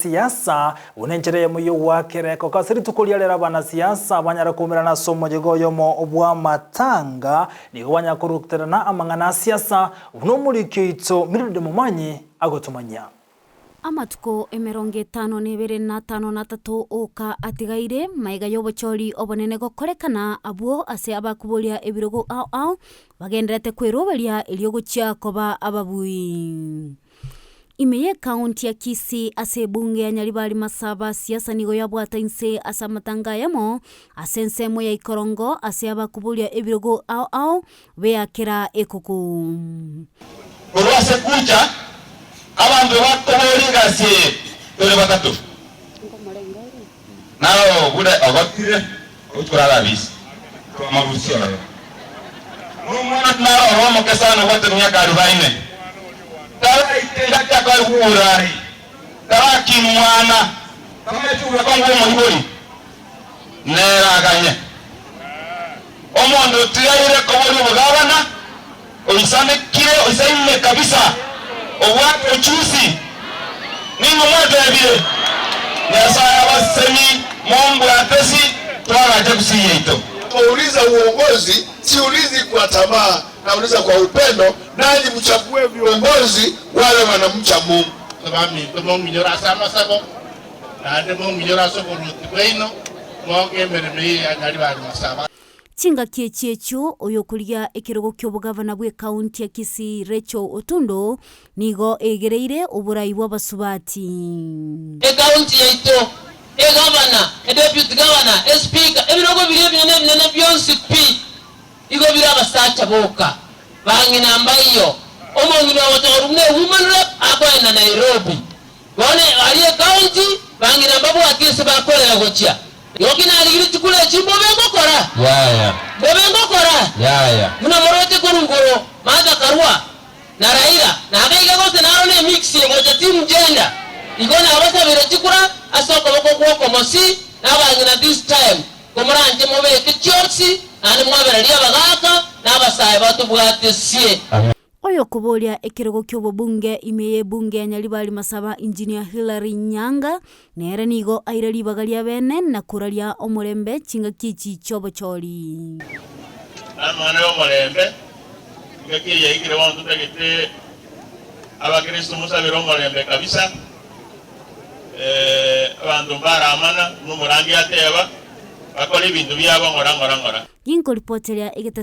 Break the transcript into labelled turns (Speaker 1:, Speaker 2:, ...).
Speaker 1: Siasa, buna enchera eyemo y'ogoakera ekoka ase rituko ria rero abanasiasa banyare koumerana ase omoyega oyomo bw'amatanga, nigo banyara koruterana amang'ana a siasa, buna omoriki oito Mildred Momanyi agotomanyia.
Speaker 2: Amatuko emerongo etano na ebere na atano na atato oka atigaire, magega y'obochori obonene gokorekana abwo ase abakoboria ebirogo ao ao bagendererete kweroberia erio gochia koba ababui. Ime y'Ekaunti ya Kisii ase ebunge ya Nyaribari Masaba, siasa nigo yabwata inse ase amatanga ayamo ase ensemo ya Ikorongo ase abakoboria ebirogo ao ao beakera ekuku.
Speaker 3: Korwa ase kucha abanto bakoboria egasi eye tore batato. Nao buna ogotire ogochia korara abisi, twamarusia ororo. Nomwana naro ore omoke sana obwate emiaka arubaine, taraika engaki akoegwa oboraai, tarakimwana, tamanyeti obokong'u bw'omoibori, nere aganye. Omonto otigaire koboria obogabana, oisanekire, oisaine kabisa, obwate ochusi. Ning'o mwatebire, Nyasae abaseseni, mombwate si, twagache gusii yaito.
Speaker 4: Pouliza uongozi, siulizi kwa tamaa, nauliza kwa upendo, nanyi mchague viongozi wale wanamcha Mungu.
Speaker 5: Abaminto mong'inyore ase amasabo, naende mong'inyore ase oboruoti bwaino, moke emeremo eye ya Nyaribari Masaba.
Speaker 2: Chingaki echi echio oyokorigia ekerogo ki'obogavana bw'ekaunti ya Kisii Rachel Otundo nigo egereire oborai bw'abasubati.
Speaker 6: Ekaunti yaito, egavana, edeputy gavana, espeaker, ebirogo biria ebinene ebinene bionsi pi igo bire abasacha boka. Bang'ina mbaiyo. Omong'ina ogocha korwa buna ewoman rep akoenda Nairobi. Bono aria ecounty bang'ina mbabwati ase bakorera gochia. Igo ki narigire chikura echi mbobe ngokora?
Speaker 3: Yaya.
Speaker 6: Mbobe ngokora?
Speaker 3: Yaya.
Speaker 6: Buna moroche korwa igoro Martha Karua na Raila na agaiga gose naro ne mix egocha team gender. Igo nabasabire chikura ase okoboko gwokomosi na abang'ina this time komoranche mobeke chionsi naende mwabererie abagaka na abasae batobwatesie.
Speaker 2: Oyokoboria ekerogo ki'obobunge ime y'ebunge ya Nyaribari Masaba Engineer Hillary Nyaanga nere nigo aire ribaga ria bene na koraria omorembe chingaki echi chi'obochori.
Speaker 5: Namang'ana y'omorembe, engaki eye yaikire bono totagete abakristo mosabere omorembe kabisa, abanto mbaramana buna omorangi ateba, bakore ebinto biabo ng'ora ng'ora ng'ora.
Speaker 2: Ginkoripoteria egetasi.